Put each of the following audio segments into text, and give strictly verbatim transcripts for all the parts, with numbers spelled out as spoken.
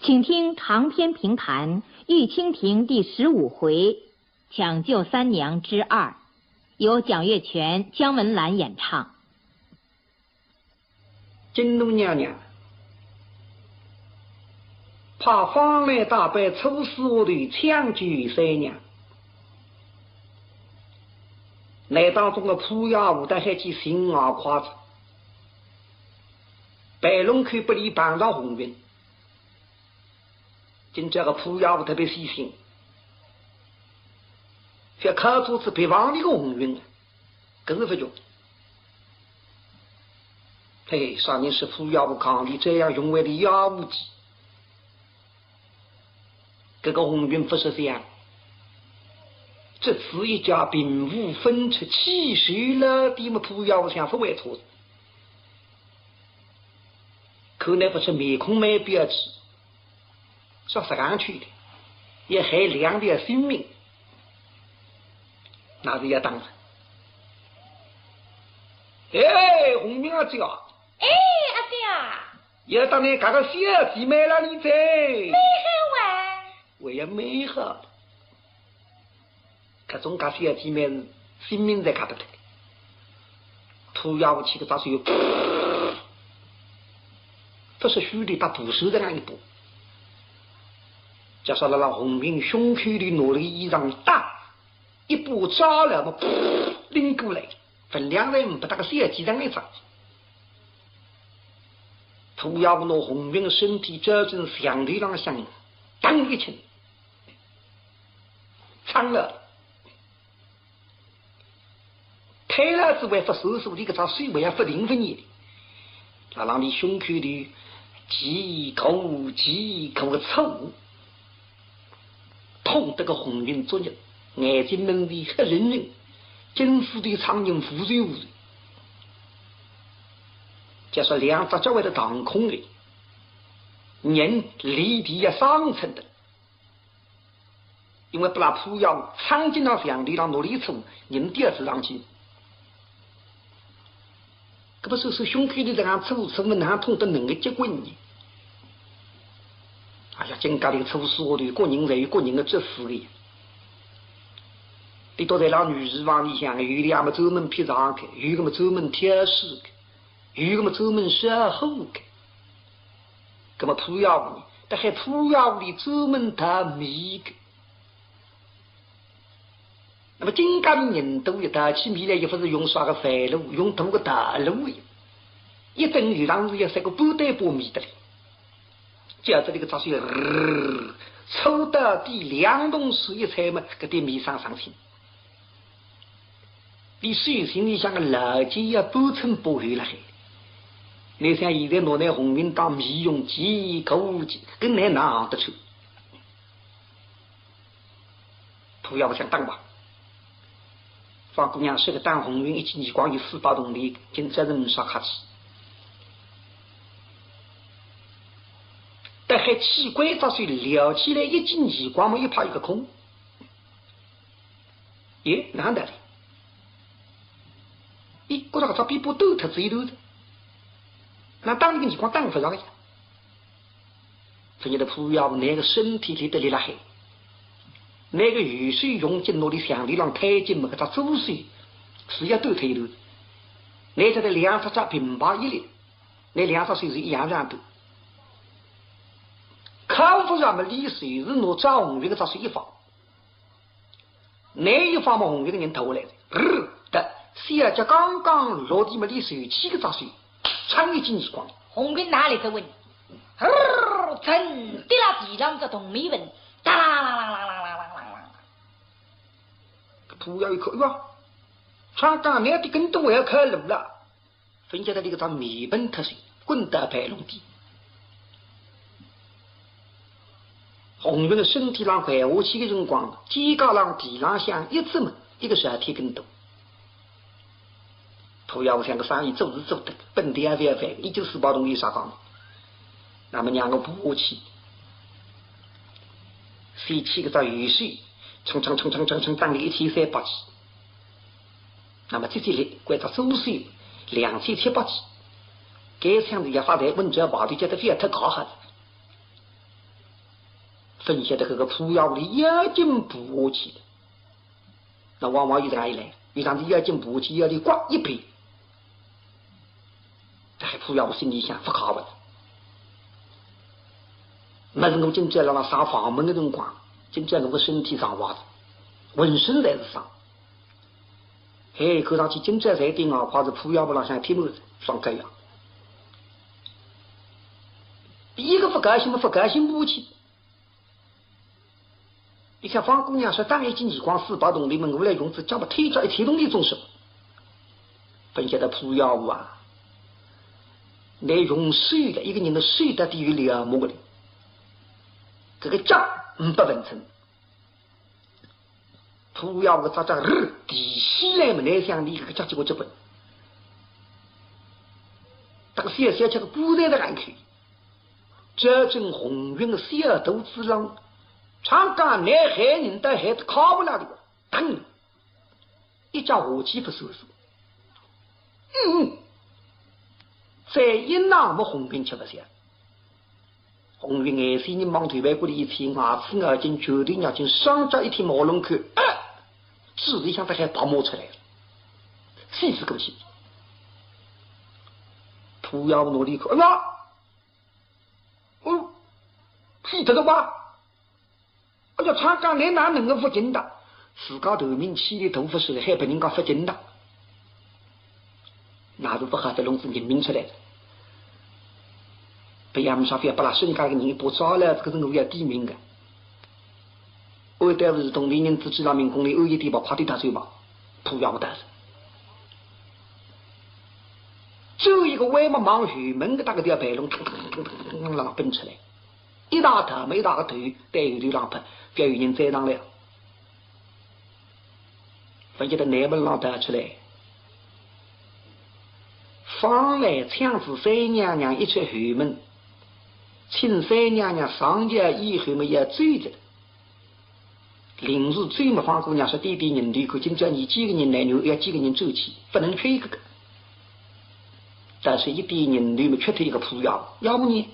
请听长篇评弹《玉蜻蜓》第十五回，抢救三娘之二，由蒋月泉、姜文兰演唱。金奴娘娘派方腊带兵出使下头抢救三娘。那当中个普贤和倒还去寻啊快哉，半路口拨俚碰着红云。 今朝个普贤和特别细心，覅靠仔别房里个红云，搿是勿叫。嘿，啥人是普贤和讲俚这样雄伟个雅武记？搿个红云勿识相，这次一家并无分出，气势了，搿么普贤和想勿会错哉。 可耐勿出面孔蛮标致，说实梗去的，要害两条性命，那是要打哉。哎，红云阿姐啊，哎，阿姐啊，要打倷搿个小姐妹了，你哉？蛮好啊。我也蛮好的。 搿种介小姐妹性命侪搿搭个。普贤和气个只手，噗，勿是虚的，搭扶手在那一把。就说辣辣红云胸口里拿了个衣裳搭，一把抓了么，噗，拎过来，分量侪呒不搭个小姐妹一只。普贤和拿红云身体照准墙头浪向，当一揿， 撑了。推了之外勿收手，俚搿只手还要勿停勿念的，辣辣俚胸口头几个几个个抽，痛得个红云作热，眼睛门前黑人人，金丝头苍蝇无神无神。就说两只脚会得荡空的，人离地也生寸的。 因为拨辣普贤和撑进到墙头浪拿俚一抽，人吊仔上去。搿么说说胸口头这样抽抽么，哪痛得能个结棍呢？哎呀，今朝个抽书下头，各人侪有各人个职责个。俚笃在辣女书房里向，有两个么专门劈床个，有个么专门挑水个，有个么专门烧火个。 搿么普贤和呢，搭海普贤和俚专门淘米个。那么今朝人多一淘起米来，也勿是用啥个肥炉，用大个大炉呀。一顿有当时要烧个半担把米得来。叫得俚个只手，呃，抽到底两桶水一汆么，搿点米生生清。 俚手心里向个老茧也半寸不厚了海。倷想现在拿倷红云当米用，几个几，跟倷哪行得出？普贤和想打吧。方姑娘说个打红云一记耳光有四百铜钿，今朝是呒啥客气。但还奇怪，只手撩起来一记耳光么，一拍一个空。 耶，哪能道理？咦，觉着搿只臂膊抖脱仔一段哉，哪打俚个耳光打勿着个呀？勿晓得普贤和倷个身体里头立辣海，倷个右手用劲拿俚墙头浪推进么，搿只左手是要抖脱一段。倷晓得两只脚并排一立，倷两只手是一样样抖。靠勿着么，俚手是拿抓红云个只手一放。 拿一放么，红云个人倒下来哉，呃，得，小脚刚刚落地么，俚手起个只手，歘一记耳光。红云哪里得稳？呃，真跌辣地浪只铜钿粉，当啷啷啷啷啷啷啷啷啷。搿普贤一看，哎哟，歘，刚刚拿跌跟斗还要开路了。 勿晓得俚搿只面盆脱手，滚到半路底。红云个身体浪跪下去个辰光，肩胛浪地浪向一只么，一个小铁跟斗。普贤和想个生意做是做得，本钿也勿要烦，一记四百铜钿啥讲？那么让我爬下去，先起搿只右手，冲冲冲冲冲冲，打俚一千三百记。 那么这记力，关照左手两千七百记，该枪子也发在稳着把头，叫得覅脱搞好了。勿晓得搿个破妖婆要紧扑下去。那往往有啥一来，有啥子要紧扑下去，要伊刮一遍。哎，破妖婆心里想，勿可能。末是我今朝辣辣上房门个辰光，今朝我个身体上坏了，浑身侪是伤。嘿，看上去今朝才顶外快是破妖婆浪向贴满子，爽快呀。伊个勿高兴么勿高兴勿去。伊想方姑娘说打一记耳光四百铜钿么，我来用仔脚么，推脚一千铜钿总是。勿晓得破妖婆啊，拿用手个，一个人个手到底有两目个嘞，搿个脚呒不分寸。 破妖婆只脚儿提起来么，乃想伊搿个脚结棍结棍。搿个小小只个棺材的烂口，照准红云个小肚子浪，常讲难害人，但害得靠勿牢的，当一脚下去勿算数。嗯，再一拿么红云吃勿消。 红云眼睛望头外过里一天，牙齿咬紧，拳头捏紧，双脚一踢马龙口，哎，嘴里向得喊白毛出来了，死死过去。破妖婆拿伊一看，哎呀，哦，死脱个吧？哎呀，常讲倷哪能个勿轻的？自家头名气力大勿是，还拨人家勿轻的。 那是勿好再弄出人命出来了。勿要么啥，覅拨拉身家个人一把抓了，搿个是我要抵命个。我对勿是同龄人之间啦，民工里有一点吧，快点打嘴巴，破妖婆打死。最后一个歪么望后门个搭个条白龙，腾腾腾腾腾浪奔出来，一大踏么一大个头，对后头浪奔，覅有人追上来。 勿晓得哪门浪逃出来。方兰抢仔三娘娘一出后门，请三娘娘上轿以后么要走哉。临时走么方姑娘说，点点人头，看今朝伲几个人来，要几个人走去，勿能缺一个个。但是一点人头么缺脱一个破妖婆，要不呢？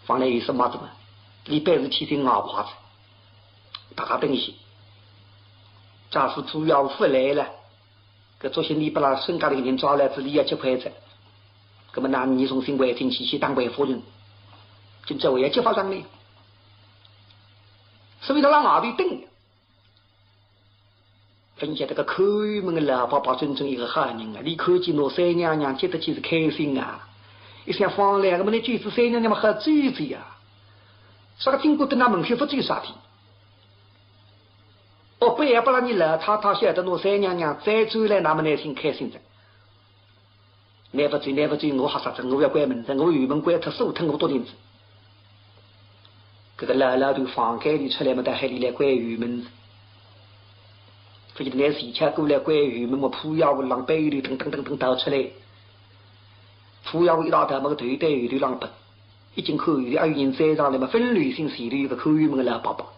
方兰有啥么子嘛？伊本是天生外坏子， 大家等歇。假使破妖婆勿来了，搿作兴伊拨拉身家里个人抓来，自己要吃亏哉。葛么哪能伲重新回进去，去当回夫人，今朝还要激发上来。所以辣辣外头等。 勿晓得搿看门个老伯伯真正一个好人啊，伊看见拿三娘娘接得去是开心啊。伊想方兰，搿么倷救仔三娘娘么好救仔呀。啥个经过等辣门口勿走啥体？哦，勿要拨拉伲老太太晓得拿三娘娘再转来，那么倷心开心哉。 倷勿走，倷勿走，我吓煞哉，我要关门哉，我后门关脱，锁脱我笃定哉。搿个老老头房间里出来么，到海里来关后门哉。勿晓得倷前脚过来关后门么，破妖婆浪背后头噔噔噔噔逃出来。破妖婆一大踏么个头对后头浪奔，已经看后头阿有人追上来么，分流星前头有个看后门个老伯伯。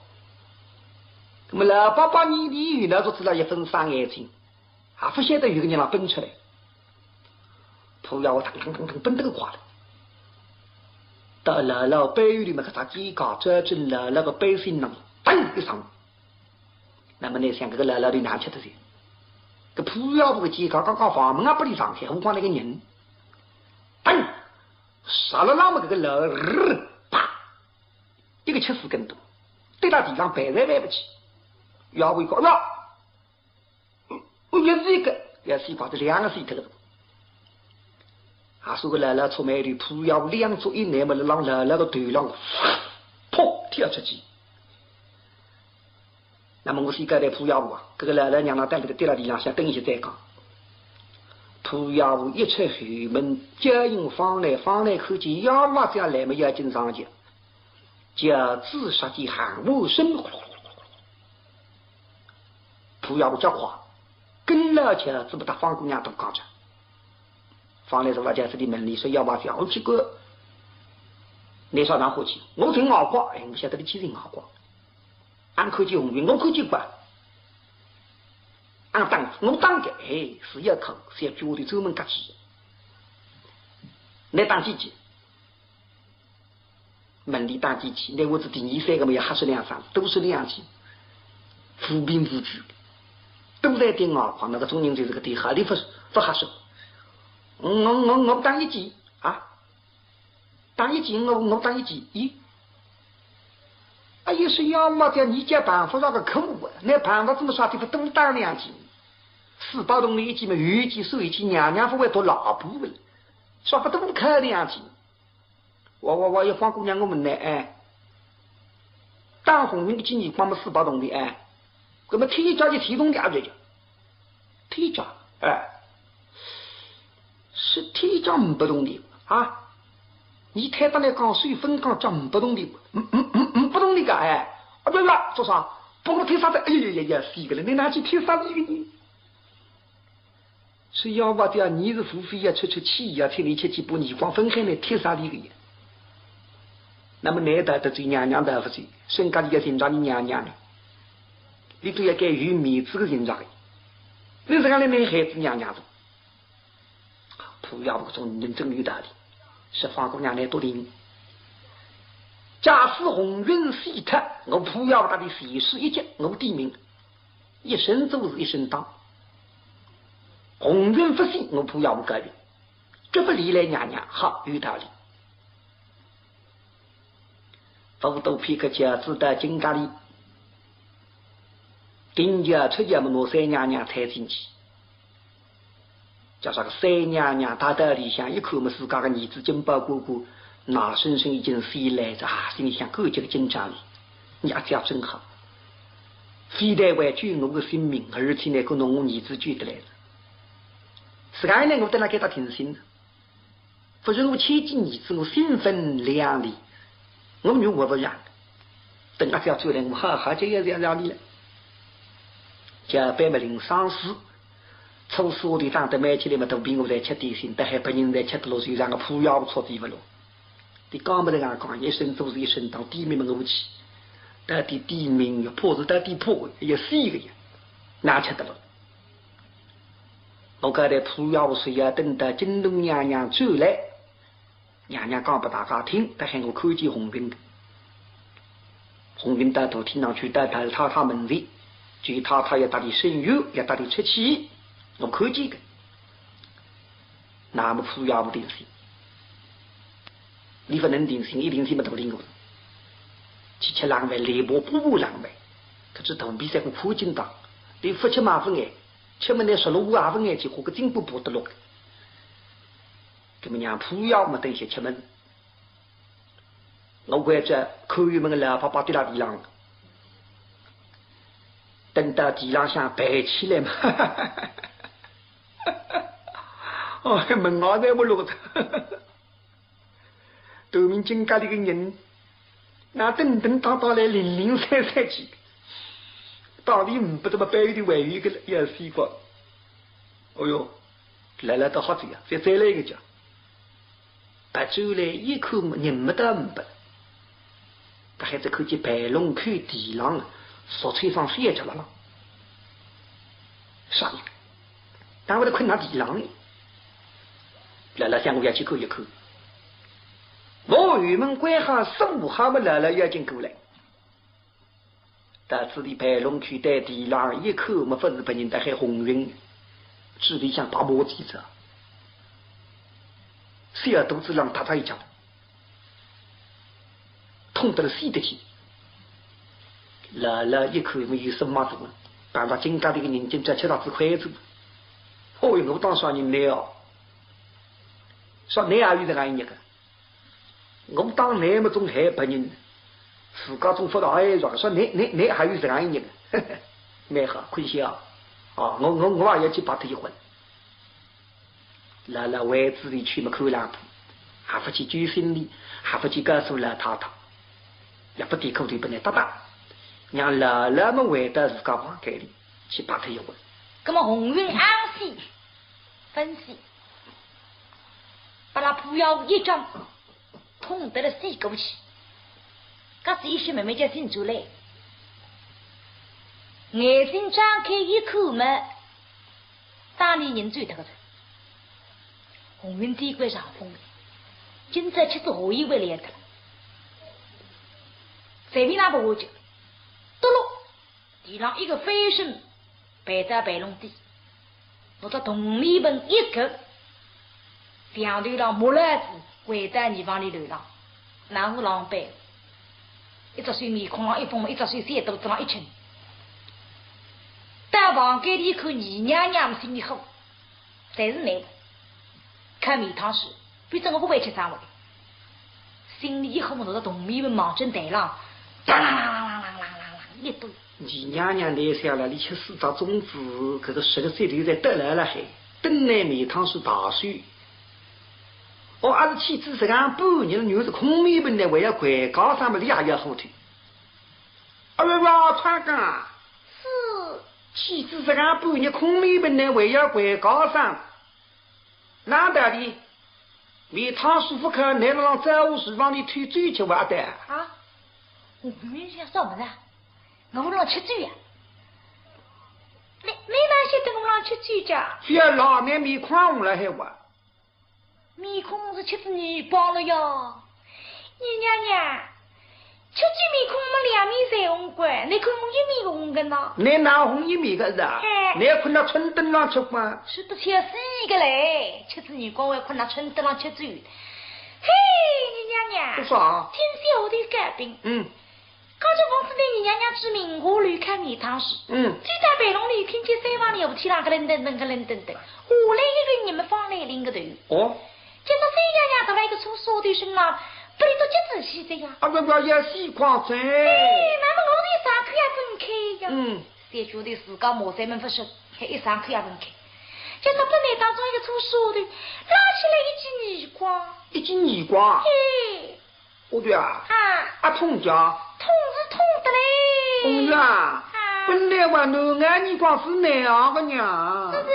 葛么老伯伯呢，伊有那竹子了一分伤眼睛，也勿晓得有个人浪奔出来。 破妖婆腾腾腾腾奔得个快了。到老老背后头么，搿只肩胛照准老老个背心浪，噔一声。那么倷想，搿个老老头哪吃得消？搿破妖婆个肩胛刚刚房门也拨伊撞开，何况倷个人？噔，杀了浪么，搿个老二，啪，一个吃屎跟斗，跌到地浪，赔侪赔勿起。妖婆一看，哎呀， 我也是一个，也是一个，这两个是一个。啊，说个老老触霉头，破妖婆两足一软么，辣浪老老个头浪，砰，跳出去。那么我是一个来破妖婆啊，搿个老老娘娘等辣跌辣地浪向，等歇再讲。破妖婆一出后门，叫应方来，方来看见妖婆这样来么，要紧上去。 轿子刹进喊我声，破妖婆脚快，跟牢轿子么搭方姑娘都讲着。方来坐辣轿子里门里说：“妖婆，覅去管，倷啥场化去？我寻外挂，哎，我晓得倷去寻外挂。俺看见红云，我看见怪。俺打，我打个，哎，是要看，是要叫我的专门夹去。倷打几记？”门里打进去，拿我子第二三个么要吓煞两声，都是两记，无凭无据，都在顶外框，那个种人就是个底下里不不吓煞。我我我打一记啊，打一记，我我打一记，咦？哎呀，是要么叫你叫办法那个可恶啊，那办法怎么啥地方都打两记？四百铜钿一记嘛，有一记收一记，娘娘不会多老不会，啥个都可两记。 我我我要放姑娘我们呢，哎，当红人的经济光么四百铜钿，哎，那么天价就天价的啊，这就天价，哎，是天价五百铜钿啊？你太太来讲，水分讲价五百铜钿，五五五五百铜钿个，哎，啊不要不要，做啥？不过天啥的，哎呀呀呀，死个了，你拿去天啥的一个呢？ 是要不得啊，你是无非要出出气呀，请你吃几把耳光，分开来贴啥里个呀？那么难道得罪娘娘道不罪，身家里要寻着你娘娘呢？你都要该有面子个寻着个。你是讲来没孩子娘娘的？不要不中人真有道理，是方姑娘来多灵。假使红云死脱，我不要不得的死是一劫，我抵命。 一生做事一生当。红云不死，我不要我个人，这不理来娘娘，好，有道理。不多片刻，轿子到金家里，顶轿出轿么，拿三娘娘搀进去。 叫啥个三娘娘踏到里向一看么，自家个儿子金宝哥哥，那生生已经死来着啊！心里想，搿个金章哩，伲阿姐真好，非但会救我个性命，而且呢，还弄我儿子救得来了。自家呢，我等辣该搭定心，勿是我牵记儿子，我心分两离，我女儿勿让。 等阿姐转来，我好好叫一叫让伊来。叫板么临上水，初四下头打得蛮起来么，肚皮饿才吃点心，但还别人侪吃得落，就让我怕也怕地勿落。伊讲么是讲讲，一生做事一生当，抵命么我去。到底抵命呀，怕是到底怕，要死个呀，哪吃得落？我刚才怕也怕是要等到金童娘娘转来， 娘娘讲拨大家听，但喊我看见红云个。红云到大厅上去，到太太门前，就太太要搭伊申冤，要搭伊出气，我看见个。那么怕也怕定心，伊勿能定心，一定心么大灵个。去吃冷饭，来把不怕冷饭，可是同比赛我看见当，伊勿吃嘛勿碍，吃么拿十六五也勿碍，结果个金宝怕得落个。 搿么娘怕也怕么等歇吃么，我关照看门个老伯伯跌辣地浪，等到地浪向爬起来嘛，哦，门外侪勿落个。对面金家里个人，那等等当当来零零散散去，到底呒不得么，背后头还有一个要死个。哦哟， 来了倒好仔呀，再再来一个家。别转来一看，人没得呒不。他还在看见盘龙口地浪，昨天上飞一只了了。啥人？哪会得困辣地浪呢？来了，想我要去看一看。我后门关好，锁好么，来了要紧过来。 到此地盘龙口对地浪一看，么勿是别人，但喊红云，嘴里向白毛记着，小肚子浪踏着一脚，痛得了死得去。老老一看，么有什么做？碰着金家里个人，今朝吃着仔亏子。哦哟，我当啥人呢哦？说你也有这样一个？ 我当倷么总害别人，自家总勿大害着，说倷倷倷还有这样一日个，蛮好，可惜啊，啊，我我我也要去拜脱一回。老老为仔俚去么看冷铺，还勿去救心里，还勿去告诉老太太，也勿点苦头拨倷搭搭，让老老么回到自家房间里去拜脱一回。葛么红云安心，分析。 拨拉扑咬一掌，痛得了死过去。搿是一歇慢慢叫醒转来，眼睛张开一看么，当年人走脱个哉。红云见怪上风，今朝吃仔何以为来得了？随便哪能勿会去，嘟噜，地浪一个翻身，爬到被笼底，拿只铜面盆一扣，像头浪木兰子，跪到泥房里头浪，哪能狼狈？一只手面孔浪一碰，一只手小肚子浪一轻。到房间里一看，二娘娘么心里火，侪是难过，看面汤水，反正我勿会吃生活的。心里一火么，拿只铜面盆望准台浪，当啷啷啷啷啷啷啷一端。二娘娘拿下来，伊吃四只粽子，搿个十个岁头侪得来了海，等来面汤水大水。哦，阿是去仔实梗半日了，原是空面盆呢，还要跪高山么，伊也要火头。哎呀呀，川哥，是。去仔实梗半日，空面盆呢，还要跪高山。哪道理？面汤水勿肯，拿了让招呼厨房里偷酒吃哇，阿对？啊？我明明想啥么子啊？我让吃酒呀？你，你哪晓得我让吃酒家？覅啦，拿面孔红了海哇。面孔是吃仔耳光了呀。二娘娘，吃酒面孔么两面侪红个，你看我一面红个呢。你哪红一面个是啊？哎。你困到春灯浪吃饭？是不是要死个嘞？吃仔耳光还困到春灯浪吃酒。嘿，二娘娘，我说啊。听小弟讲病。嗯。 刚才王子对二娘娘指明我楼看面汤水，嗯。走到被笼里听见三房里后天浪咯噔噔噔咯噔噔噔，下来一个人么放来领个头。哦。结果三娘娘踏了一个粗沙头身浪，拨伊笃夹仔死的呀。啊，搿个也死光哉。哎，那么我的伤口也勿开呀。嗯。三脚头自家骂三门勿说，还一伤口也勿开。结果本来当中一个粗沙头，拉起来一记耳光。一记耳光？嘿。 我对啊，啊。啊，痛家。痛是痛得嘞。我对啊，啊。本来话男儿耳光是男儿个呀。是不是？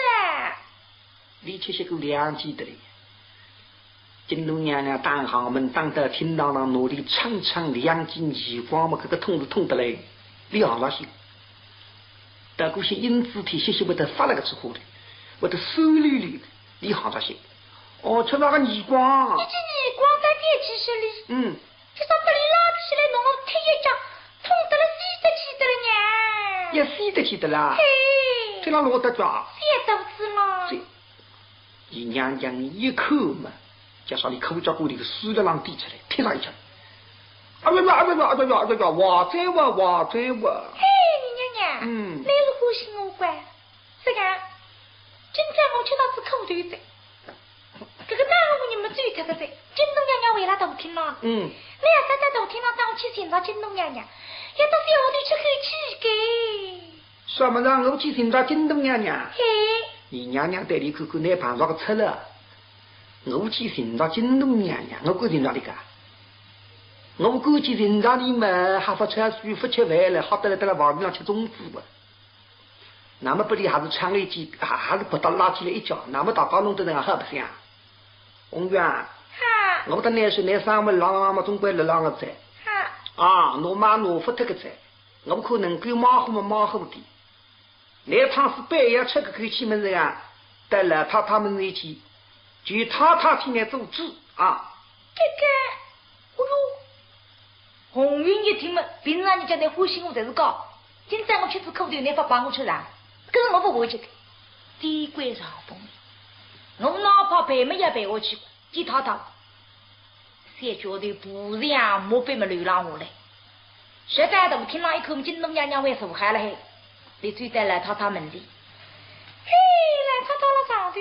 你吃些个两记得嘞。京东娘娘打开门，打到厅堂浪，拿伊撑撑两记耳光嘛，搿个痛是痛得嘞，你好了些。 到过歇，因子天歇歇会得发了个出火头，会得酸溜溜的，你好着些。哦，吃那个耳光。一记耳光在电梯室里，嗯。就像拨伊拉起来，拿我踢一脚，痛得了死得去得了呢。也死得去得啦？嘿。这样我得着啊？死得死了。这 伊娘娘一看嘛，就说伊口角骨头个水了浪滴出来，踢上一脚。哎呀呀，哎呀呀，哎呀呀，哎呀呀，话再话，话再话。嘿，二娘娘，嗯。你是欢喜我个？是个，今朝我吃到是苦头哉。搿个哪能我人没走脱个哉？京东娘娘回来大厅了。嗯。你要是在大厅了，带我去寻找京东娘娘，要到小屋里去吼气个。 什么让我去寻找京东娘娘？嘿。二娘娘对伊看看，你碰着个出了。我去寻找京东娘娘，我敢寻找伊个？我敢去寻找伊嘛，还勿吃水，勿吃饭了，好得来得了房顶上吃粽子个。那么拨伊还是撑了一记，还，还是拨伊拉起来一脚，那么大家弄得人好白相。红云啊，哈。我搭你说，你上门浪嘛，总归来浪个哉。哈。啊，侬妈侬勿脱个哉。 我可能够马虎么马虎点。那趟是半夜出个口气么是啊，到老太太么是去，求太太替我做主啊。这个，哦哟，红云一听么，平常人家那欢喜我才是讲，今朝我吃仔苦头，你勿帮我吃啦，搿是我勿会吃个。天官上风，我哪怕陪么也陪下去，见太太。 小脚头步子呀，没被么流浪下来。实在大厅浪一看，京东娘娘还坐好了嘿，伊走到老太太门前。嘿，老太太辣上头，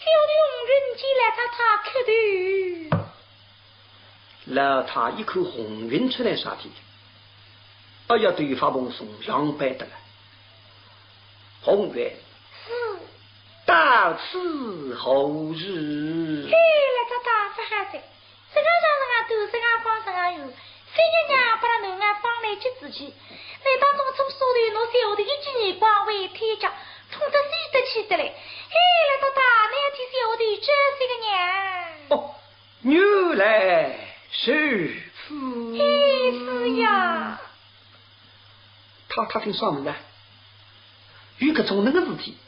小弟红云见老太太磕头。老太一看红云出来啥体？哎呀，头发蓬松，狼狈得了。红云，是。到此何事？嘿，老太太，勿好哉。 实梗长实梗短，实梗方实梗圆，三娘娘拨伊囡儿放来接仔去，难当中个粗沙头拿小弟一记耳光，还踢一脚，痛得死得去得嘞。嘿，老太太，你要替小弟着些个呢。哦，原来如此。嘿，是呀。太太听啥物事啊？有搿种能个事体？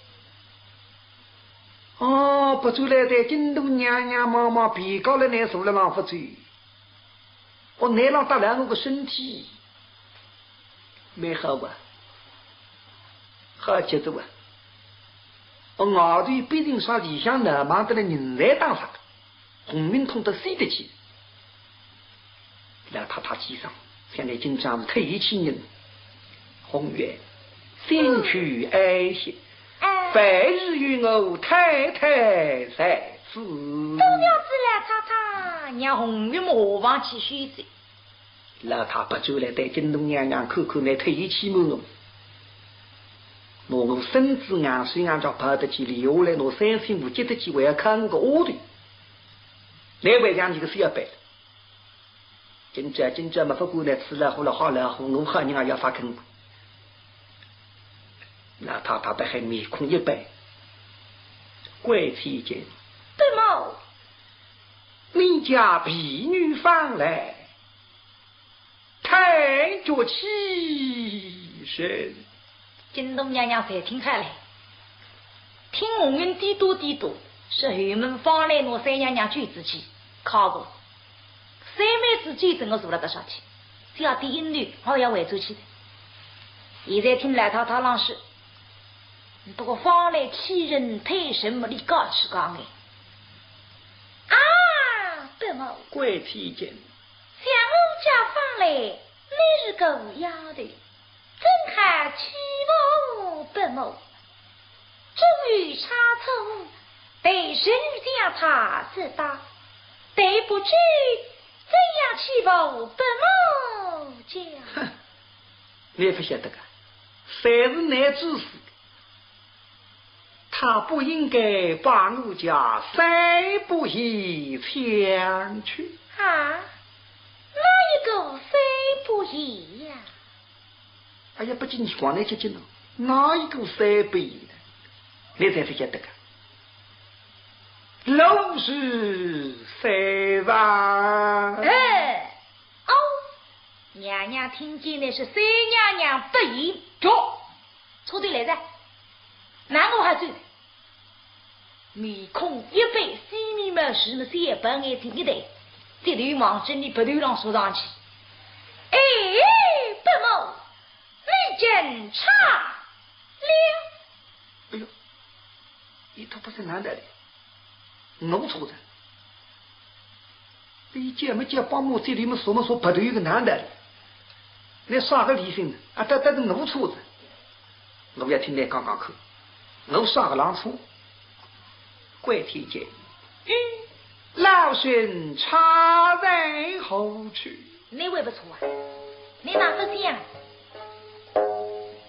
哦，勿转来对京都娘娘望望，便告了难受了浪勿走。我难浪搭牢我个身体，蛮好哇，好极哉哇。我外头毕竟啥里向呢，忙得来人侪打发，红云痛得死得去。老太太气煞，想来今朝是太有气人。红云，先去安歇，哎。白日与我太太在此。多谢老太太，让红云下房去休息。老太太转来对金童娘娘看看，那太有气门哦。拿我身子硬是硬着跑得去，留下来拿三千五接得去，还要看我个丫头。难为让你个小辈。今朝今朝嘛，不管那吃了喝了好了好，我好人也要发坑。老太太的还面孔一板，关千金。伯母。你家婢女方来， 太绝气人。金童娘娘才听开了，听红云嘀嘟嘀嘟，是后门方来拿三娘娘救出去，靠过。三妹子救怎么坐了得上去？只要第一女，我要回转去的。现在听老太太浪说，不过方来欺人太甚么，你讲起讲哎。啊，伯母。关千金。 想我家方来，乃是个丫头，怎好欺负伯母？纵有差错，待侄女将她责打，待不知，怎样欺负伯母家？哼，你不晓得个，侪是你指使的。 他不应该把我家三伯爷抢去。啊，哪一个三伯爷呀？哎呀，不急，你光来急急呢，哪一个三伯爷呢？你才是晓得个。陆氏三房。哎，哦，娘娘听见的是三娘娘不依，着。 车队来哉，那我还走。面孔一板，西面么是么三白眼睛一对，这头望着你鼻头浪说上去。哎，伯母，你真差了。哎呦，伊倒不是男的嘞。 我错哉。这一叫么叫伯母，嘴里么说么说鼻头有个男的，你啥个理性呢？啊，这，这是我错哉。我要听你讲讲看，我啥个浪错？关千金，嗯，老身差在何处？你会不错啊？你哪不想？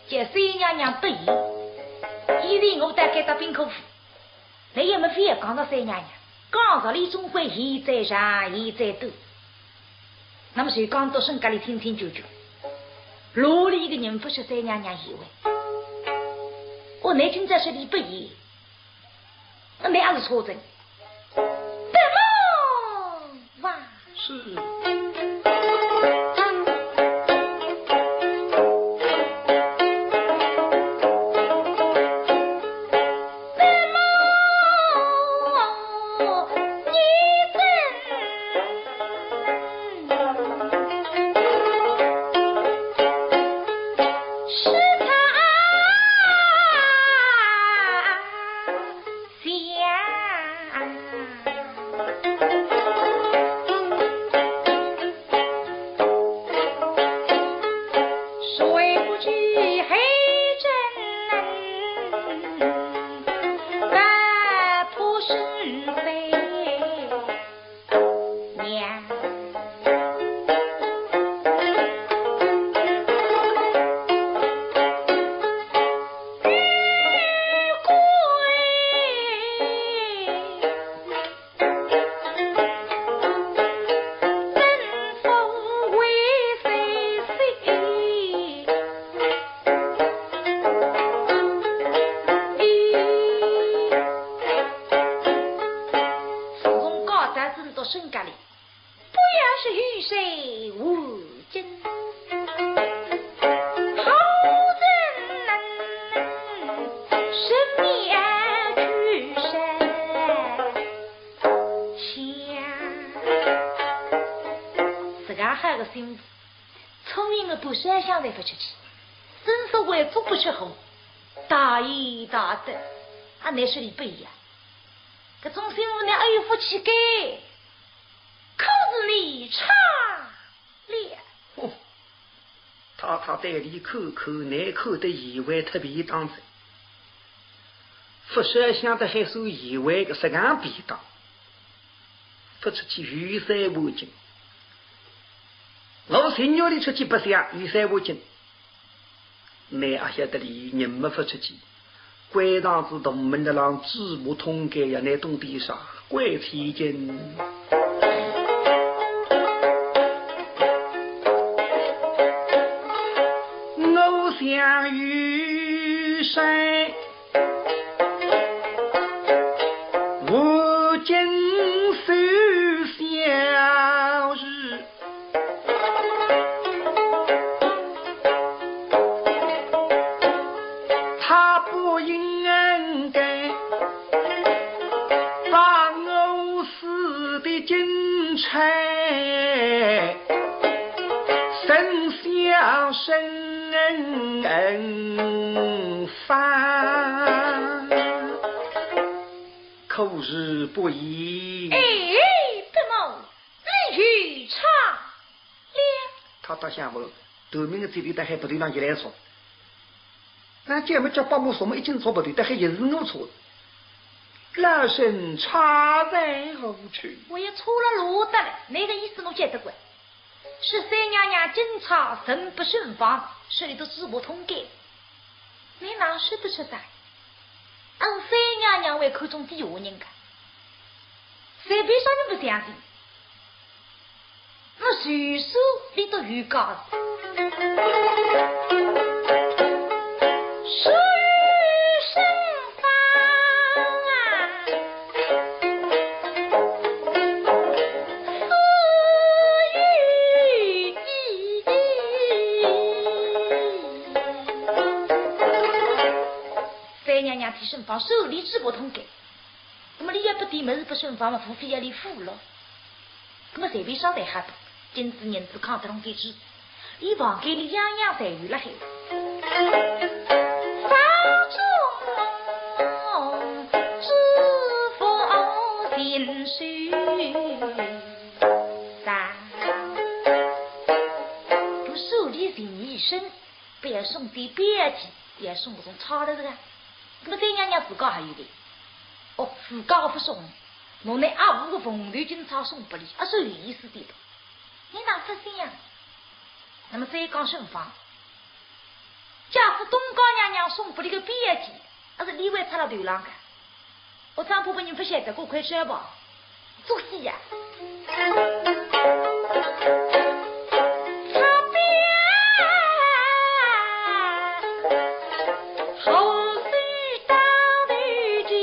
叫三娘娘不依，以前我大概到兵科府， 那也没非要讲到三娘娘，讲道理总归现在长，现在短。那么就讲到身家里清清楚楚，哪里一个人不是三娘娘以为？我乃今朝是你不依，那乃也是错的。伯母啊！ 是。心事，聪明的半山乡侪勿出去，真是为做不出好，大爷大的，啊，乃是你不一样。搿种心事呢，还有福气个，可是你差了。哦，太太对伊看看，难看得意味特别当真。勿晓想得还算意味个实梗便当。 勿出去有三半斤。我情愿里出去白相有三半斤。乃阿晓得哩，人没法出去，关堂子大门的浪主仆通奸呀，乃懂点啥？关千金。我想有三 我今虽小时，他不应该把我死的金钗，生下生恩 方，可是不易。哎，伯母，你又差了。太太想勿，短命的嘴里搭还不对上一来说，那姐们叫伯母说么一斤错不对，但还也是我错。老身差在何处？我也错了路得了，那个意思我晓得过。 是三娘娘金钗送拨沈芳，说伊个主仆通奸。你哪说得出啥？俺三娘娘会看中底下人家，随便啥人不相信。那谁说你都有家事？谁说啊？ 三娘娘替沈芳手里主仆通奸，那么伊也不提么事拨沈芳嘛，无非要伊付了。那么随便啥侪好，金子银子扛得动该子， 伊房间里样样侪有了海。房中之福尽收藏。不收礼品一生，不要送点表姐，也送搿种差了这个。那么三娘娘自家还有的，哦，自家不送，拿那阿婆的凤头金钗送拨伊，啊，是有意思的吧？ 你哪不信呀？那么再讲沈芳，假使东家娘娘送拨伊个表姐，还是伊会插到头浪个。我张婆婆人不晓得，过快说吧，做戏呀。插边，后手到头前。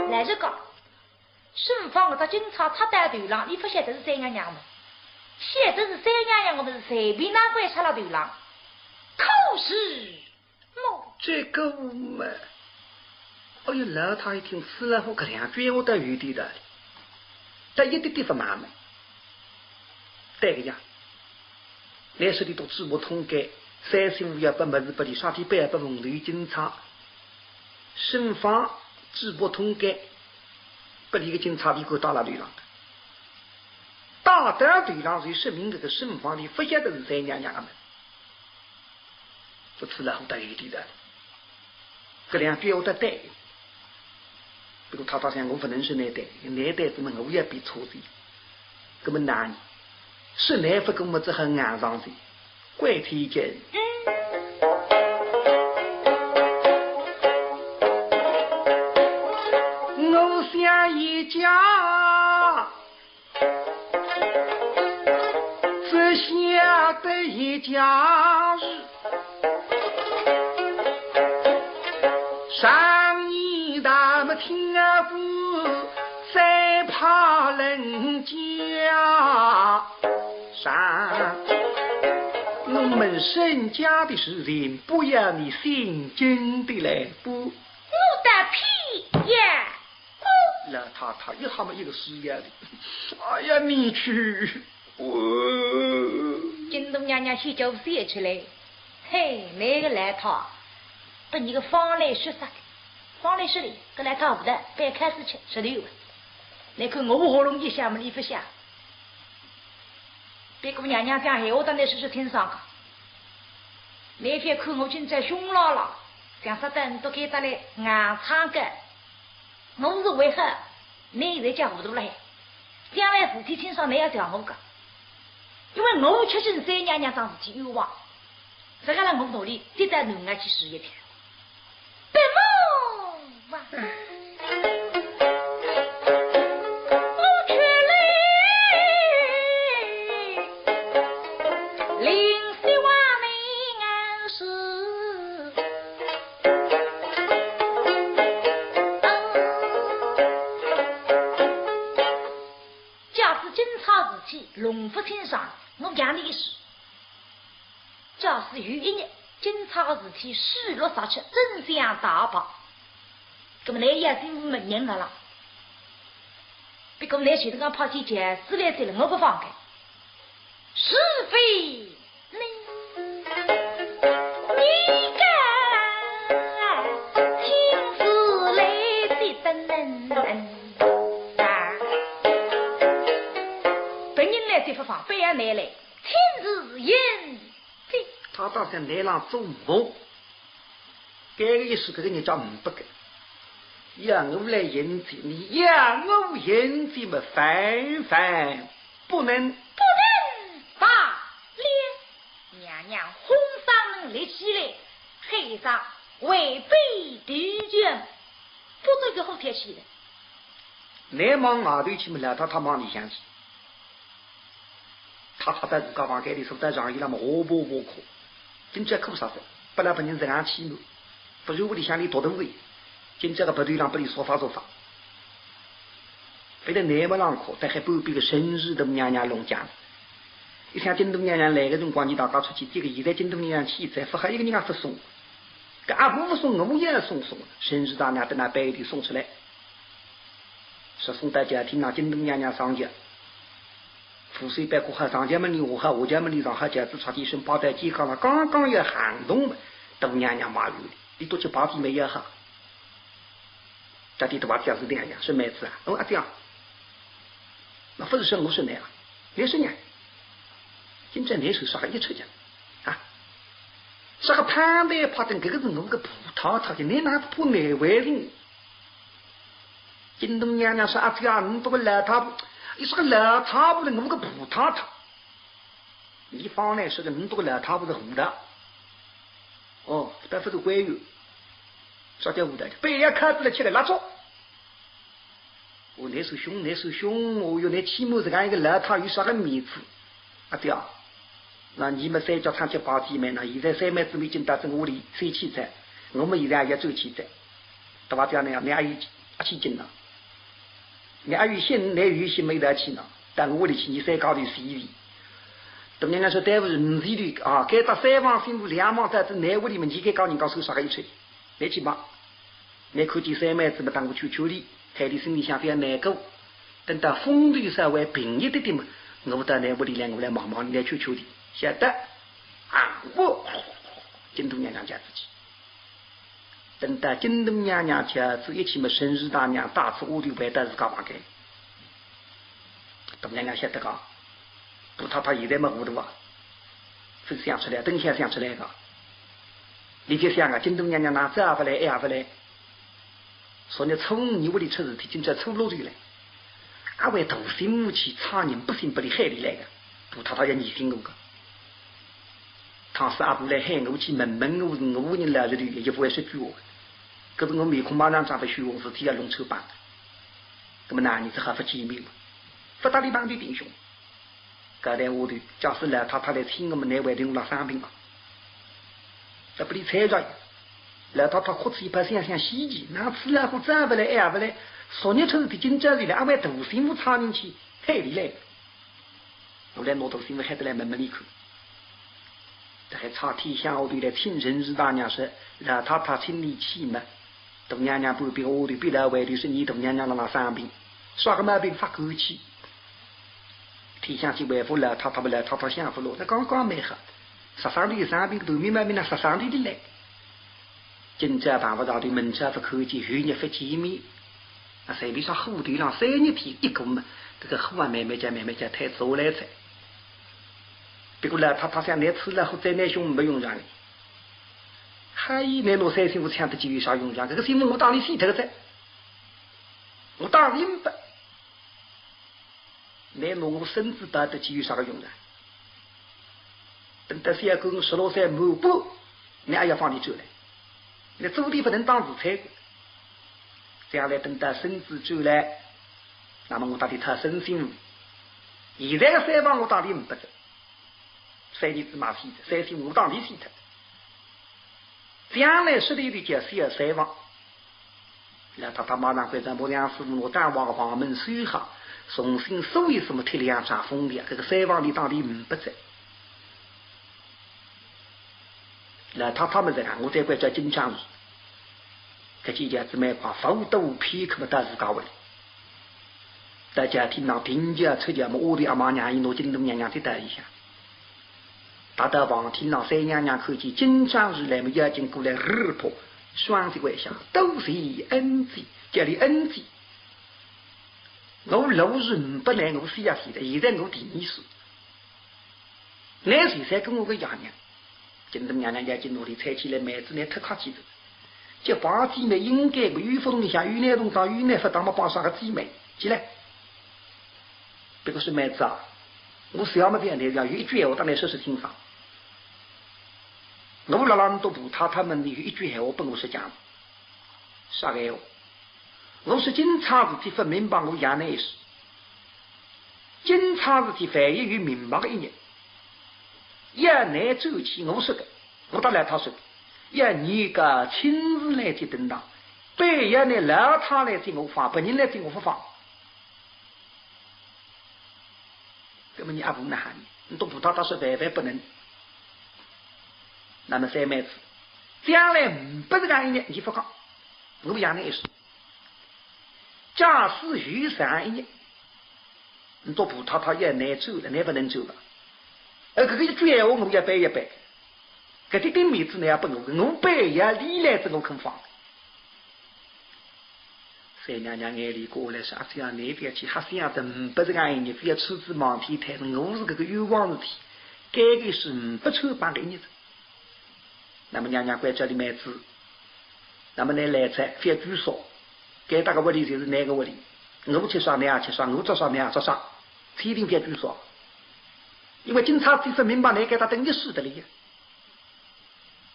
来，这个，沈芳搿只金钗插到头浪，伊勿晓得是三娘娘么？晓得是三娘娘么，是随便哪个插到头浪。可是 这个嘛，哎哟，老太一听，死老虎搿两句闲话倒有点道理，但一点点勿卖么。对个呀，乃说伊个主仆通奸，三十五要拨么事拨伊，啥体拨要拨凤头金钗，沈芳主仆通奸，拨伊个金钗伊敢戴辣头浪？戴到头浪就说明搿个沈芳伊勿晓得是三娘娘个么。 搿次老虎倒有点道理，搿两句闲话倒对。不过太太想，我勿能说倷对，倷对仔么我也变错哉。搿么哪能？说倷勿过么只好硬上哉，关千金。我想一家 只晓得一件事，常言道么听啊不，再怕人间。呀，啥？我们沈家的事情不要你心惊的来不？我的屁呀！老太太一吓么一个死样的。哎呀，你去！哦。京都娘娘先叫我笑出来。嘿，那个老太，被你个方来说啥个？方来说的，搿老太勿得，白开水吃，吃头。你看我喉咙一响么，你勿响。 别个娘娘讲闲话，当然是是听上个。你别看我今朝凶牢牢，像啥等都该得来硬撑个。我是为何？你现在讲糊涂了，将来事体清爽，你要讲我个，因为我吃进三娘娘桩事体冤枉。 这个让我努力，再到南外去试一遍。别忙啊，我去嘞，临时话你硬是。假使今朝事体弄勿清爽，我讲你一声。 假使有一日，今朝个事体水落石出，真相大白，那么你也真是没人了啦。不过你前头讲怕见见死来哉了，我不放开。是非你，你敢亲自来接等人啊？本人来接不放，非要你来，亲自引 他倒像来浪做梦，该个意思，搿个人叫唔不个。要我来迎接你，要我迎接么，万万不能。不能罢了。娘娘轰声立起来，喊声违背帝训，不准个后天起来。你望外头去么，老太太望里向去。 太太在自家房间里坐得长椅浪么，活泼活泼。今朝哭啥子？本来拨人实梗欺瞒，不是屋里向里独独的，今朝个鼻头浪拨伊说法说法。非但难么浪哭，但还半边个沈氏大娘娘弄僵。一想京都娘娘来个辰光，伊大家出去，这个现在京都娘娘去，再勿好一个人也勿送。搿阿婆勿送，我也送送。沈氏大娘等那背后头送出来，说送到家，听那京都娘娘上轿。 扶手板过好，上轿么里下好，下轿么里上好，轿子插起身，摆在肩胛浪，刚刚要行动么，大娘娘骂伊，你都去把地没要好。到底大娘娘是这样讲，是妹子啊，哦，阿姐啊，那不是说我是你啊，你是你，今朝你是啥个一出去啊？啥个潘白怕等，这个是我个葡萄，他就你拿破难为情。 京都娘娘说：“阿姐啊，你这个老太婆，你是个老太婆了，我个葡萄糖。”你方来说个，你这个老太婆是糊涂。哦，但不是官员，啥叫糊涂？被人家看出来起来，拉住。哦，你是凶，你是凶，哦哟，你欺瞒这样一个老太有啥个面子？ 阿姐啊，那你们三家唱起把姐妹，那现在三妹子已经到这屋里生气哉，我们现在也走起哉，对吧？这样呢，你阿有阿起劲了，你阿有心，你有心没得气呢，到我屋里去，你三家头洗洗。等人家说对不起，你洗头啊，该到三房新妇两房在这内屋里面，你该讲人家说啥个一切，你去吧。 你看见三妹子么，当我求求你，害得心里向非常难过。等到风头稍微平一点点么，我到你屋里来，我来望望你，来求求你，晓得？啊，我京都娘娘家子去。等到京都娘娘家子一去么，沈氏大娘带仔丫头回到自家房间。大娘娘晓得讲，大太太现在么糊涂啊，是想出来，等歇想出来个。 你就想啊，京都娘娘哪早也勿来，也勿来。昨日初五你屋里出事体，今朝初六就来。阿为大新妇去差人不信不理害里来个，大太太要疑心我个。倘使阿婆来喊我去问问我，我人老实头，也不会说句话。可是我面孔马上长得血红，事体要弄臭崩。那么那你只好勿见面了，勿搭理旁边弟兄。 搿台下头，假使老太太来请我们，难为情我老生病啊。这不里猜着，老太太哭起一拍，想想稀奇，哪次老虎早勿来，晚勿来，昨日出事体今朝就来，阿为大新妇差人去害里来。后来拿大媳妇喊得来问问俚看。搿个差天香下头来请陈氏大娘说，老太太请俚去嘛。大娘娘半边下头，别了外头说伲大娘娘辣辣生病，啥个毛病发过去。天香去回复老太太嘛，老太太想勿落，搿刚刚蛮好，啥生病生病，头面毛病哪啥生病的来？ 今朝碰勿着头，明朝勿看见，后日勿见面。啊，随便啥火头浪三日天一过嘛，搿个火啊，慢慢叫，慢慢叫，退下来哉。不过老太太想，倷吃了苦，再拿凶没用场的。还有倷拿三媳妇抢得去有啥用场？搿个媳妇我当俚死脱个哉，我当俚勿 倷拿我孙子带得去有啥个用呢？等到小官我十六岁满半，倷还要放俚转来？倷做人勿能当自残个。将来等到孙子转来，那么我搭俚讨孙媳妇。现在个三房我当俚勿得，三儿子嘛死脱，三媳妇我当俚死脱。将来说俚个叫小三房。 老太太马上关照，我让师傅拿单房个房门锁好，重新锁一锁么，贴两张封条，搿个三房里当俚勿得。老太太么在讲，我再关照金昌氏，搿几家子蛮快，勿多片刻么到自家屋里。大家听到平家出家么，屋里阿妈娘伊拿金大娘娘接到里向。 踏到房厅浪，三娘娘看见金昌氏来么，要紧过来，日扑，双膝跪下，多谢恩姐，叫俚恩姐。我老是勿来，我死也死的，现在我第二世，倷现在跟我个爷娘。金大娘娘要紧拿俚搀起来，妹子倷忒客气哉。 结拜姊妹应该个，有福同享，有难同当，有难勿当么拜啥个姊妹？起来。别个说妹子啊，我小么子样，倷要有一句闲话，搭倷说说清爽。我辣辣倷笃婆太太门里有一句闲话，拨我说讲。啥个闲话？我说今朝事体勿明白，我爷倷一说。 今朝事体万一有明白个一日，要倷转去，我说个，我搭老太说个，要倷个亲自来接等当，半夜呢老太来接我放，别人来接我勿放。搿么倷阿婆哪哼呢？倷笃婆太太说万万不能。那么三妹子，将来呒不搿样一日，倷勿讲，我爷倷一说。 假使有啥一日，倷笃婆太太要倷走了，倷勿能走了。而搿个一句闲话，我要背一背。搿点点面子倷也拨我，我背也理来仔我肯放。三娘娘眼泪过来说，阿姐啊，倷覅去瞎想，呒不搿样一日，覅痴子望天叹，我是搿个冤枉事体，该个是呒不穿帮个一日子。 那么娘娘关照俚妹子，那么倷来哉，覅拘束，该搭个屋里就是倷个屋里，我吃啥倷也吃啥，我着啥倷也着啥，千万覅拘束。因为今朝事体勿明白，倷该搭等一世得了呀。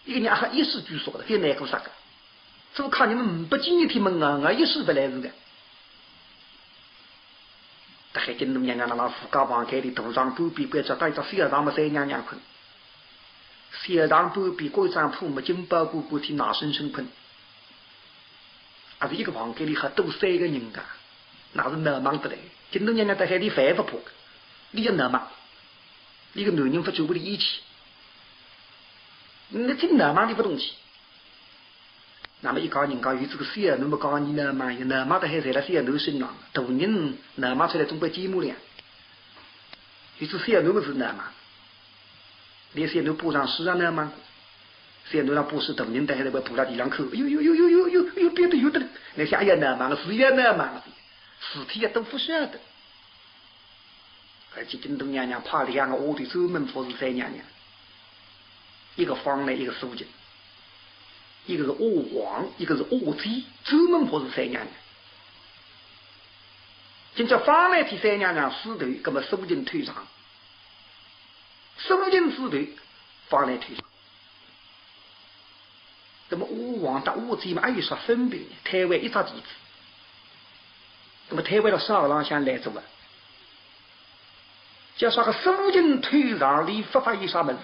一个人阿好一世拘束的，覅难过啥个。做客人么呒不见一天么硬硬一世勿来事个。 大概金大娘娘辣辣自家房间里大床半边关照搭一只小床么三娘娘困。小床半边关张铺么金宝姑姑替奶婶婶困。还是一个房间里还多三个人家，那是闹猛得来。金大娘娘辣海里烦勿怕个，俚要闹猛，俚个男人勿转屋里一去，倷真闹猛俚勿动气。 那么一家人家有仔个小囡么讲，倷闹猛，倷闹猛得还在了小囡身上，大人闹猛出来总归寂寞了呀。有仔小囡么是闹猛，连小囡爬上树上闹猛过，小囡浪爬树，大人得还在会爬到地上去，哟哟哟哟哟哟哟，别得有得了，倷想哎呀闹猛，是也闹猛，事体也都勿晓得。 而且金大娘娘派两个丫头专门服侍三娘娘，一个方兰，一个素琴，一个是丫鬟，一个是丫髻，专门服侍三娘娘。今朝方兰替三娘娘梳头，葛么素琴推上，素琴梳头，方兰推上。 那么丫鬟搭丫髻嘛，还有啥分别呢？推扳一只旗子。那么推扳了啥浪向来做啊？叫啥个素琴推上，俚勿发现啥物事。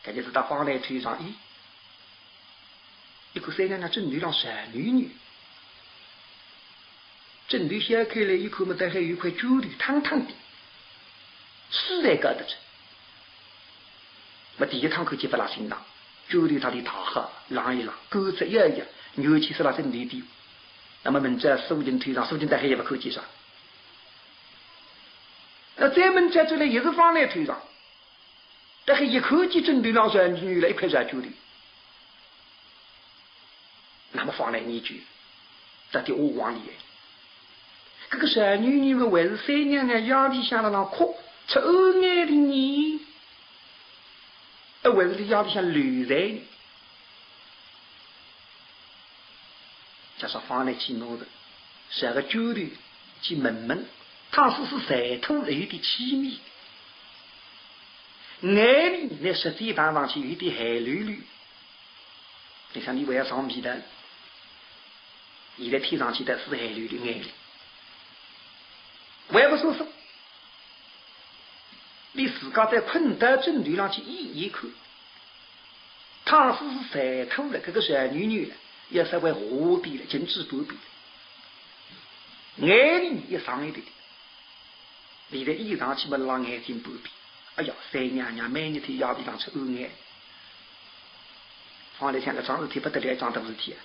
搿就是搭方兰推上，咦，一看三娘娘枕头浪小囡囡，枕头掀开来一看嘛，搭海有块绢头，烫烫的。实在搞得出。那么第一趟看见勿大心当，就对他的大喝，让一让，狗子要一要，牛气是拉真地地。那么明朝苏秦头上，苏秦大概也勿看见啥。那再明朝转来也是方来头上，但是一看见枕头浪小女女了，一块小九头。 那么方来研究，到底我忘了耶。搿个小女女个还是三娘娘夜里向辣浪哭，出暗眼的呢？呃，还是辣夜里向流泪呢？叫啥方来去弄的，十个九头去问问，倘使是馋吐了有点气味，眼里呢实际上上去有点咸溜溜。 你想你还要上皮的，现在天上去的是海里的眼泪，还不说说，你自家在困到枕头浪去一一看，倘使是馋吐了，搿个小女女呢，要稍微下点了，静止半边，眼泪也上一点点。 现在一上去么，辣眼睛半边。哎呀，三娘娘每日天夜里向出暗眼。方来想搿桩事体勿得了，一桩大事体啊！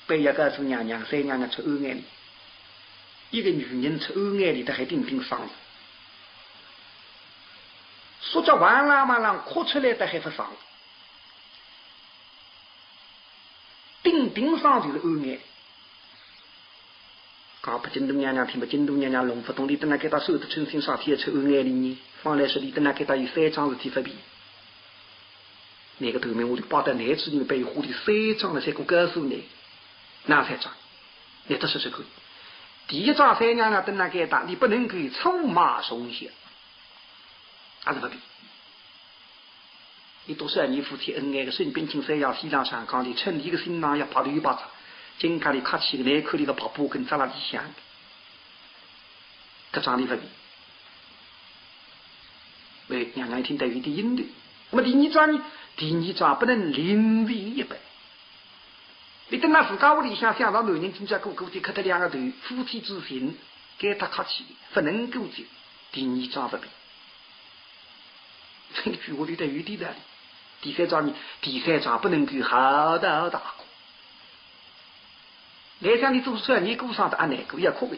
半夜告诉娘娘，三娘娘出暗眼了。一个女人出暗眼了，倒还顶顶伤人。说叫哇啦哇啦哭出来，倒还勿伤人。顶顶伤就是暗眼。 讲拨金都娘娘听，拨金都娘娘弄勿懂，伊等辣该搭守得称心，啥体要出暗眼里呢？方来说伊等辣该搭有三桩事体勿便。那个头面我就摆到男子女背后的三桩了，才过告诉你。哪三桩？你得说说看。第一桩，三娘娘等辣该搭，你不能够出卖从小，还是勿便。 伊笃少年夫妻恩爱个沈冰清三爷死勒浪向，讲伊趁伊个新郎爷白头白发，今朝伊客气个，难看伊个白布跟扎辣里向。搿桩伊勿便。哎，娘娘一听倒有点应头。那么第二桩呢？第二桩不能另为一半。伊等辣自家屋里向想着男人今朝过过节磕脱两个头，夫妻之情，该搭客气，勿能够接。第二桩勿便。 这个句话里头有点道理。第三桩呢，第三桩不能够嚎啕大哭。来讲你做出来，你孤孀的阿难过也哭个。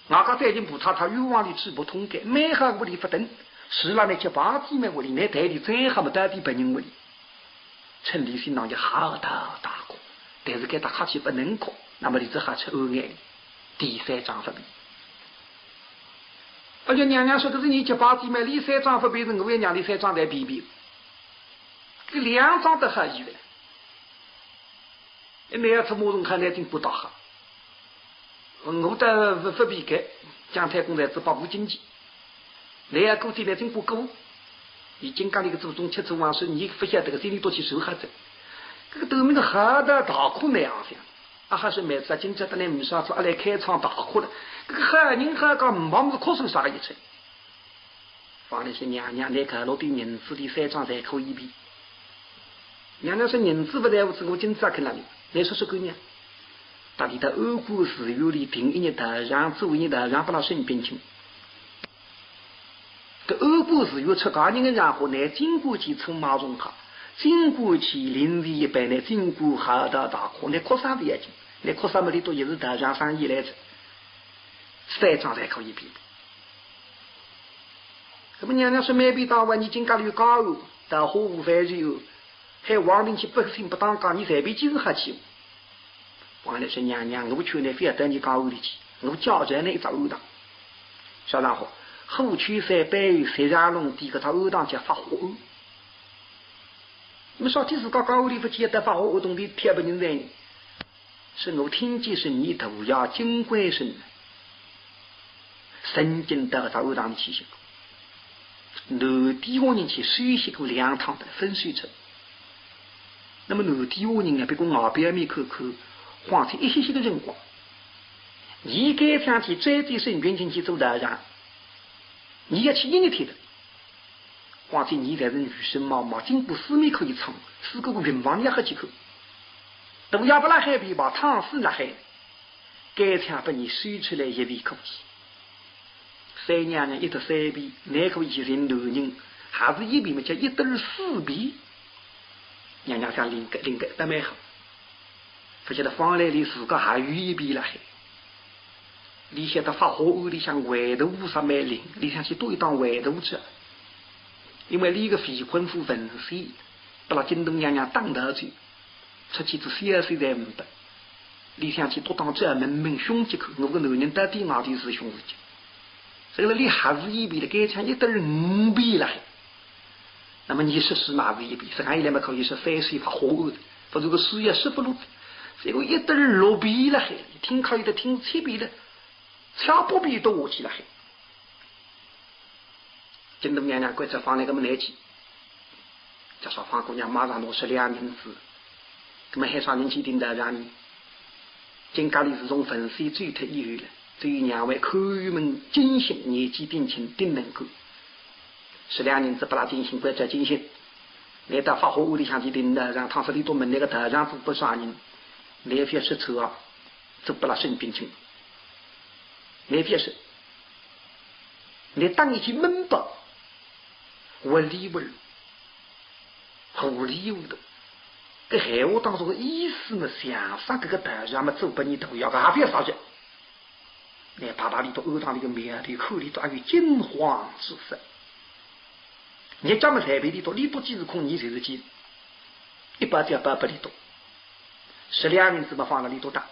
外加最近婆太太冤枉里去勿痛快，蛮好屋里勿等，是了那些白姐妹屋里，那代理最好么到底别人屋里。 趁伊新郎爷嚎啕大哭，但是该搭客气勿能哭，那么伊只好出暗眼。第三桩勿便。而且娘娘说，搿是你结拜姊妹，伊三桩勿便是我也让伊三桩侪便便。搿两桩都好意个。哎，倷要出马上看倷进步大好。 我倒勿勿比个，姜太公才子百无禁忌。倷要过去倷真不过，伊今朝里个祖宗吃醋王孙，倷勿晓得个，心里多去受吓着。搿个头面个嚎啕大哭难行想，阿好说妹子啊，今朝得来呒啥事，阿来开窗大哭了。搿个好人好讲，呒么事哭出啥个一出？ 方来说，娘娘，倷搿落点银子里三桩侪可以便。娘娘说，银子勿在乎，我今朝肯让倷，倷说说看呢。搭伊搭安国寺院里停一日道场，做一日道场，拨勒沈冰清。搿安国寺院出家人个场化，倷尽管去出马上客，尽管去另为一半，倷尽管嚎啕大哭，倷哭啥勿要紧，倷哭啥么，伊笃也是道场生意来着，三桩侪可以便。 那么娘娘说，每遍到晚，倷今朝里有家务，到花无饭事哦，还王林去不请不当家，倷随便几时好去。王林说，娘娘，我劝倷覅到倷家务里去，我教教倷一只庵堂。啥场化？虎丘山背后石场弄底搿只庵堂叫法华庵。那么说起自家家务里勿去，到法华庵洞里跳勿人哉。 是我听见是倷大爷金官人曾经到搿只庵堂里去歇过。男底下人去休息过两趟的，分手出。那么男底下人呢，别个外表面看看，花出一歇歇个辰光，伊该想去追追沈冰清去做道场，伊要去一日天的。 况且倷侪是女生嘛，嘛，经过四面可以闯，四个个平房里也好去看。大爷勿辣海边吧，倘使辣海，该枪拨倷搜出来一位可知。三娘娘一只三遍，乃可以寻男人，还是一遍么叫一对儿四遍。娘娘想灵个灵个，倒蛮好。勿晓得方兰俚自家还有一遍辣海。俚晓得法华庵里向回头佛蛮灵，俚想去多一档回头去。因为俚个未婚夫文仙，拨勒金大娘娘打逃仔，出去仔消息侪呒不。俚想去多档仔问问凶吉看，我个男人到底外头是凶是吉。所以俚还是一遍个，该抢一对儿五遍辣海。那么伲说书嘛是一遍，实梗一来嘛可以说三首法华庵，勿是个书也说勿落。结果一对儿六遍辣海，听客有得听七遍个，差八遍都下去辣海。金大娘娘关照方兰个么难去，叫啥方姑娘马上拿十两银子，那么喊啥人去顶道场呢？金家里自从文仙走脱以后了，只有娘为看门金星，年纪顶轻，顶能干。十两银子拨勒金星，关照金星，倷到法华庵里向去顶道场，倘使俚笃问倷个道场做拨啥人，倷覅说错啊，做拨勒沈君清。倷覅说，倷当一记闷包，糊里糊涂，糊里糊涂。搿闲话当中个意思嘛，像煞搿个道场嘛，做拨伲大爷个，也覅啥个。 乃爸爸里头，庵堂里个庙头，看里头还有金黄之色。日脚么随便里头，里头几时空，伲就是几，一包就要包拨里头。十两银子么放勒里头搭，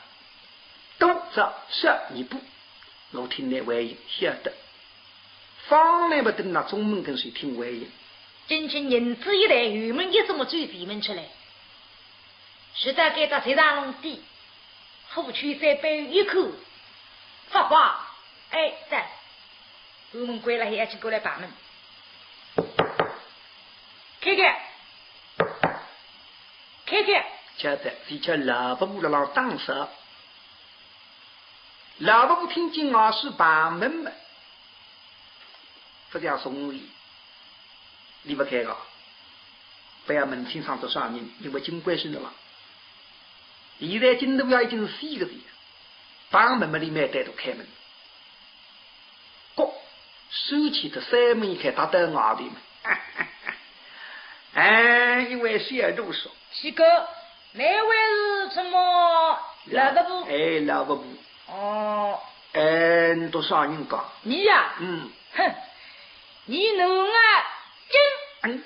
多少少你补，我听倷回音，晓得。方兰么蹲勒中门跟首听回音。金星银子一袋，油门一松，我走前门出来。 实在该搭谁让弄的，虎丘再背一口，发花，哎，在，我们关了还要去过来把门，开开，开开。晓得，是叫老伯母勒浪打扫。老伯母听见外势把门么，勿像松伊。 倷勿开个，勿要问清爽做啥人，因为金贵生的嘛。现在金大爷已经死个哉，帮门么里面带头开门。哥，收起这扇门一开，踏到外头嘛。哎，一位小徒说，是个，哪位是什么老伯母？哎，老伯母。哦。哎，你读啥人讲？你呀？嗯。哼，你能啊，金。嗯。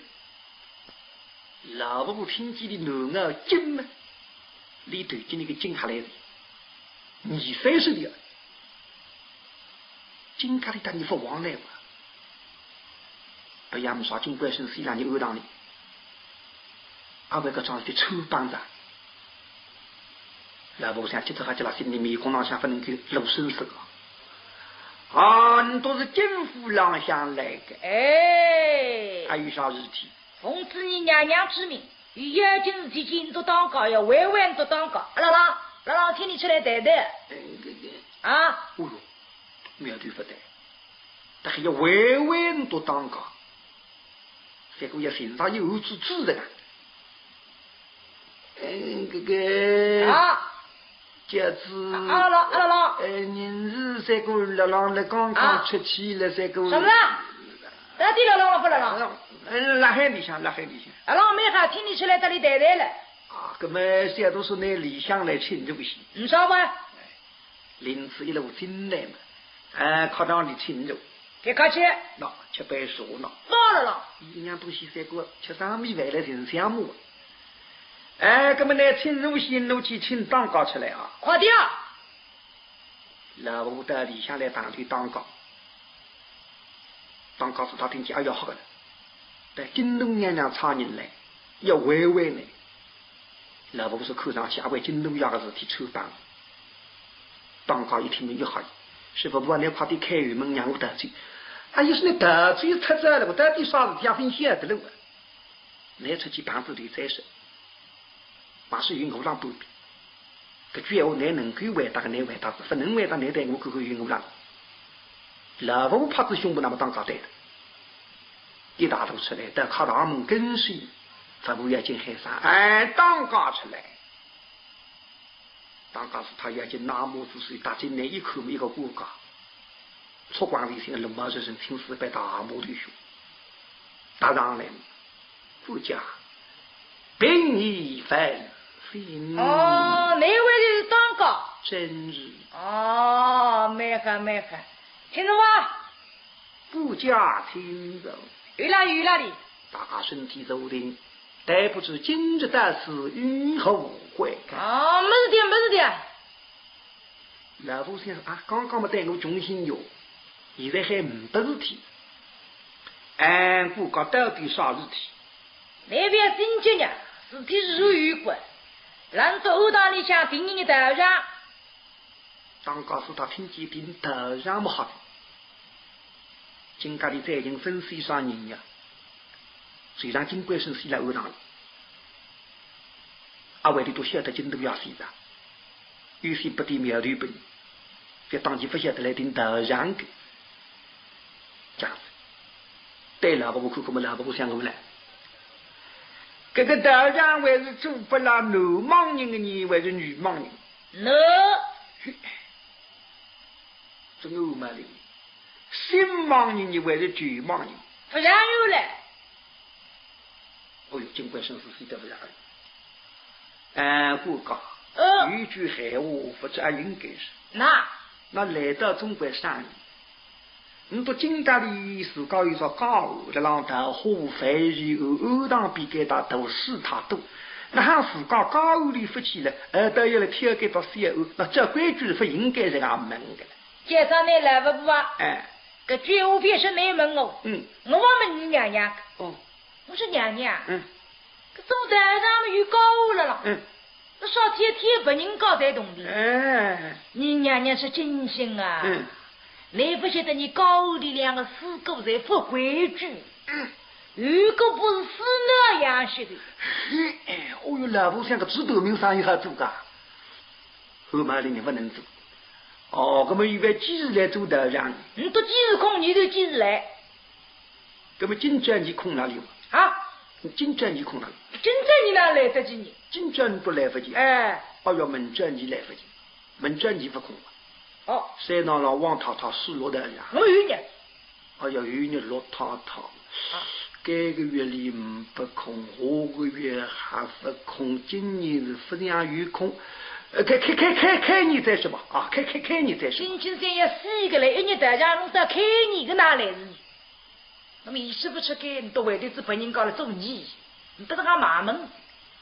老伯母听见俚囡儿金么，俚头颈里个筋吓来哉，二三十年，金家里搭伲勿往来哇。勿要么啥金贵生死让伲安上哩，阿会搿桩事体穿帮哉。老伯母想，今朝好叫勒心里面孔浪向勿能够露声色个。啊，你都是金府浪向来个。哎。还有啥事体？ 奉仔伲娘娘之命，有要紧事体，请倷多当家，要委婉倷多当家。啊，老郎，老郎，请倷出来谈谈。哎，搿个，啊？哦哟，苗头勿对，但是要委婉倷多当家，结果要寻着有主子的呢。哎，搿个，啊？ 叫仔，啊，老郎，啊，老郎。哎，人是三个老郎了，刚刚啊。出去了，三个。什么啦？到底老郎了勿老郎？哎，辣海里向，辣海里向。啊，老妹哈，请倷出来搭俚谈谈了。啊，搿么小徒说拿里向来请坐歇。嗯，啥吧？林子一路进来嘛，哎，靠堂里请坐。别客气。喏，吃杯茶喏。好了啦。一样东西三个，吃上米饭来寻相骂。 哎，搿么呢，请坐歇，奴去请当家出来啊。快点啊！老伯母到里向来碰头当家，当家是他听见，哎呀，好个了，但金大娘娘差人来，要委婉呢。老伯母说看上去阿为金大爷个事体穿帮。当家一听么一吓，是勿不，倷快点开后门让我逃走。啊，要是倷逃走出哉了，我到底啥事体也勿晓得了。 倷出去碰仔头再说，还是有我勒浪半边。搿句闲话倷能够回答个倷回答仔，勿能回答倷对我看看有我勒浪。老伯母拍仔胸脯，那么当家对的。一大路出来，到客堂门跟前，服务员紧喊声：“哎，当家出来！”当家是他要紧拿帽子手搭进来一看，一个官家。出光里向龙马人人青丝白大马头血，搭上来，不假，并已翻身。哦，那位就是当家。真是。哦，蛮好蛮好，请坐啊。不假，请坐。有啦有啦哩。大家身体坐定，待不知今日大事有何回响。哦，没事的没事的。 老夫想啊，刚刚么对我穷心药，现在还没得事体。哎，不过到底啥事体？那边新结呀，事体是有关，兰州后堂里向定一个道长。当家是他听见定道长么好的。金家里最近分析啥人呀？虽然金贵生死来后堂里， 阿会里都晓得金都要死的，有些不得苗头本，就当其不晓得来听道长的。这样子，对老伯伯看看么，老伯伯想我来。这个道长还是做不了男盲人的呢，还是女盲人？喏，这我嘛的，新盲人呢，还是旧盲人？不然有嘞。 哦哟，金贵生是死得不然。哎，我讲，嗯。有句闲话，不知阿应该是。那？那来到中国上，你到金家里自家有座家务，辣浪桃花翻译后，后堂比该搭大事太多。那喊自家家务里不去了，哎，倒要来挑该搭小案，那照规矩是不应该这样问的了。介绍你来不不啊？哎。搿句话便是你问我，嗯。我问你娘娘。哦。 我说娘娘，嗯。搿做道长么有高下了啦，嗯。搿啥天天拨人家在动的。哎。你娘娘是金星啊，嗯。你不晓得你高下的两个师哥侪不规矩，嗯。有个不是死那样式的。嘿，哎，哦哟，老婆想个知道没有生意好做噶，后妈的你不能做。哦，那么预备几时来做道长？你都几时空，你就几时来。 那么今朝你空哪里哇？啊？今朝你空哪里？今朝你哪来得及呢？今朝你不来不及。哎。哦哟，明朝你来不及，明朝你不空啊。哦。山上老王太太死落的呀。我有呢。哦哟，有呢，老太太。啊。该个月里不空，下个月还不空，今年是不像有空。呃，开开开开开年再说吧，啊，开开开年再说吧。今今天要死一个来，一日到夜弄到开年个哪来是呢？ 那么伊说不出个，你到外头子拨人家来做尼，你不是讲麻门，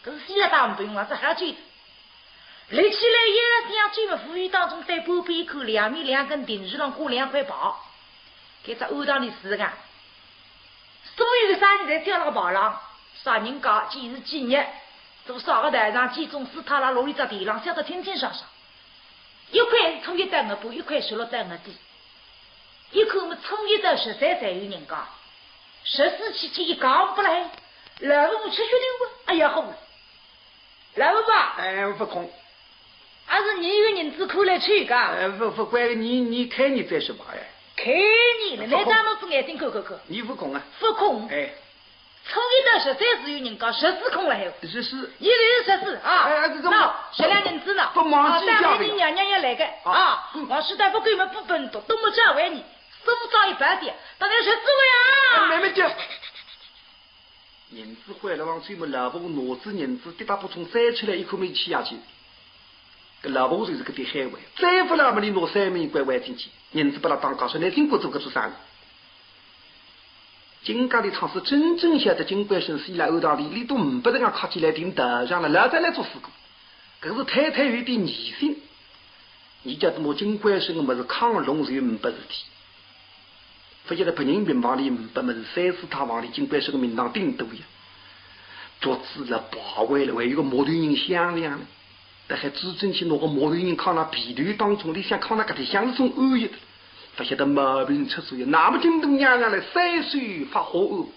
可是死了打不用啊，这还要紧。立起来也想进了，无意当中对半边一看，两面两根定柱浪挂两块牌，搿只后堂里是个，所有的生意侪叫那个牌浪，啥人家几时几日，做啥个台上，几种事，他拉落里只地浪，写得清清爽爽。一块初一到月半，一块十六到月底。 一看么初一到十三侪有人家，十四七七一讲不来，老婆不吃血的我，哎呀好了，老婆吧，哎，不空。还是你有银子可来去个？哎，不，不管你，你开你再说吧，哎。开你了，不空。那张么子眼睛看看看。你不空啊？不空。哎。 初一到十三是有人家，十四空了还有。十四。一个月十四啊。哎，哎，这怎么？那，十两银子呢？不忙记账的。啊，当然你娘娘要来个啊。啊，嗯。我实在不够么不分多，多么占为你，收账一百点，当然十四位啊。哎，慢慢叫。银子坏了，往最么老婆拿仔银子，滴答扑通摘起来一口没吃下去。搿老婆就是搿点海味，再不那么你拿三门一关还进去，银子拨拉当家说，来经过做搿做生意。 金家里倘使真正晓得金贵生死了后堂里，伊都没得人客气来听道长了，老早来做事个。可是太太有点疑心，伊叫得拿金贵生个么事扛拢是有没事体。不晓得别人病房里没么事，三四套房里金贵生个名堂顶多呀。桌子了，牌位了，还有个木头人香香呢。 但还只准去拿个木头人扛辣被头当中，里向扛辣搿点香是种安逸的。不晓得毛病出所在，那么金大娘娘来三手发火哦。